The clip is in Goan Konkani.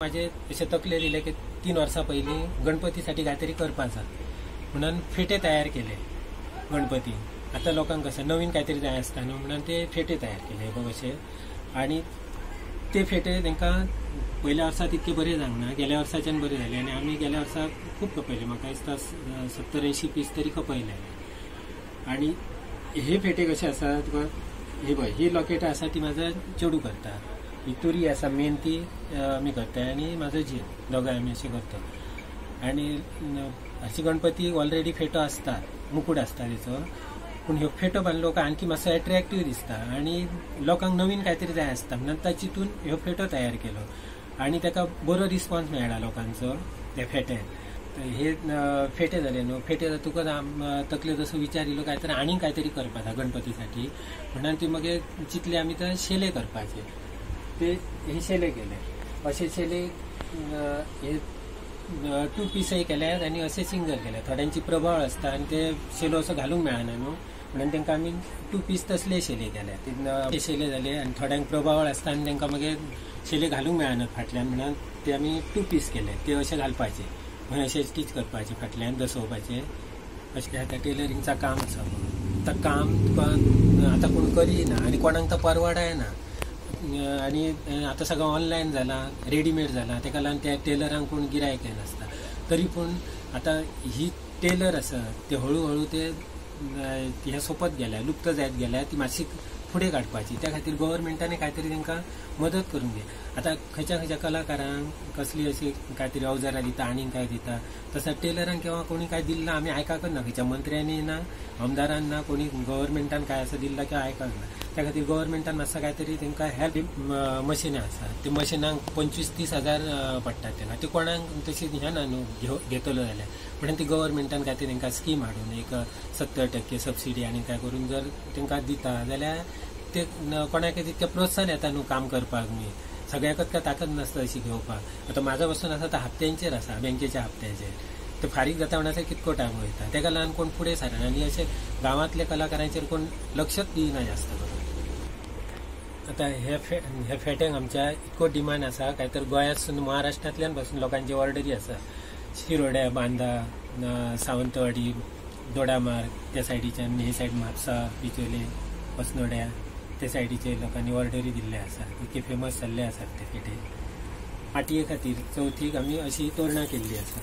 म्हाजे अशें तकलेर येयलें की 3 वर्सां पयलीं गणपती साठी कांय तरी करपाक जाय म्हणून फेटे तयार केले गणपती. आतां लोकांक कशें नवीन कांय तरी जाय आसता न्हू, म्हणून ते फेटे तयार केले बघ अशे. आनी ते फेटे तांकां पयल्या वर्सा तितके बरे जावंक ना, गेल्या वर्साच्यान बरे जाले. आनी आमी गेल्या वर्सा खूब खपयले, म्हाका दिसता 70-80 पीस तरी खपयले. आनी हे फेटे कशे आसा तुका हे पळय, ही लॉकेटां आसा ती म्हाजो चेडूं करता, ही तुरी आसा मेन ती आमी करता आनी म्हाजो जीव दोगांय आमी अशें करता. आनी अशी गणपती ऑलरेडी फेटो आसता, मुकूट आसता तेचो, पूण ह्यो फेटो बांदलो लोकांक आणखी मातसो एट्रेक्टीव दिसता आनी लोकांक नवीन कांय तरी जाय आसता म्हणून ताचे चिंतून ह्यो फेटो तयार केलो आनी ताका बरो रिस्पॉन्स मेळ्ळा लोकांचो त्या फेट्यान. हे फेटे जाले न्हू, फेटे जातकच तकलेर असो विचार येयलो काय तर आनीक कांय तरी करपाक गणपती साठी, म्हणून ती मागीर चिंतले आमी तर शेले करपाचे. ते हे शेले केले, अशे शेले हे 2 पीसय केल्यात आनी अशे सिंगल केल्यात. थोड्यांची प्रभाव आसता आनी ते शेलो असो घालूंक मेळना न्हू, म्हणून तांकां आमी 2 पीस तसले शेले केल्यात. ते शेले जाले आनी थोड्यांक प्रभावळ आसता आनी तांकां मागीर शेले घालूंक मेळना फाटल्यान, म्हणून ते आमी 2 पीस केले. ते अशे घालपाचे, मागीर अशे स्टीच करपाचे फाटल्यान दसोवपाचे. अशें आतां टेलरिंगचा काम आसा. आतां काम तुका आतां कोण करिना आनी कोणाक तो परवडाय ना. आनी आतां सगळें ऑनलायन जालां, रेडीमेड जालां, ताका लागून त्या टेलरांक कोण गिरायक नासता. तरी पूण आतां ही टेलर आसा ते हळू हळू ते हे सोंपत गेल्या, लुप्त जायत गेल्या, ती मातशी फुडें काडपाची. त्या खातीर गव्हर्मेंटान कांय तरी तांकां मदत करूंक जाय. आतां खंयच्या खंयच्या कलाकारांक कसली अशी कांय तरी अवजारां दिता, आनीक कांय दिता, तसो टेलरांक केव्हा कोणी कांय दिलें ना आमी आयकाकच ना, खंयच्या मंत्र्यांनी ना, आमदारान ना, कोणी गव्हर्मेंटान कांय असो दिल्ला किंवा आयकाक ना. त्या खातीर गव्हर्मेंटान मातसो कांय तरी तांकां हेल्प. मशिनां आसा, ते मशिनांक 25-30 हजार पडटात तेन्ना, ती कोणाक तशी हें ना न्हू घेतलो जाल्यार, म्हणून ती गव्हर्मेंटान कांय तरी तांकां स्कीम हाडून एक 70% सबसिडी आनी काय करून जर तांकां दिता जाल्यार ते कोणाक तितकें प्रोत्साहन येता न्हू काम करपाक. न्ही सगळ्याकच काय ताकद नासता अशी घेवपाक. आतां म्हाजो पासून आसा तो हप्त्यांचेर आसा, बँकेच्या हप्त्यांचेर, ते फारीक जाता म्हणसर कितको टायम वयता, ताका लागून कोण फुडें सरना आनी अशें गांवांतल्या कलाकारांचेर कोण लक्षच दिना जास्त करून. आतां हे फेट्यांक आमच्या इतको डिमांड आसा काय तर गोंयांतसून महाराष्ट्रांतल्यान पासून लोकांची ऑर्डरी आसा. शिरोड्या, बांदा, सावंतवाडी, दोडामार्ग त्या सायडीच्यान, हे सायड म्हापसा, बिचोले, अस्नोड्या त्या सायडीचे लोकांनी ऑर्डरी दिल्ले आसा, इतके फेमस जाल्ले आसात ते फेटे. माटये खातीर चवथीक आमी अशी तोरणां केल्ली आसा.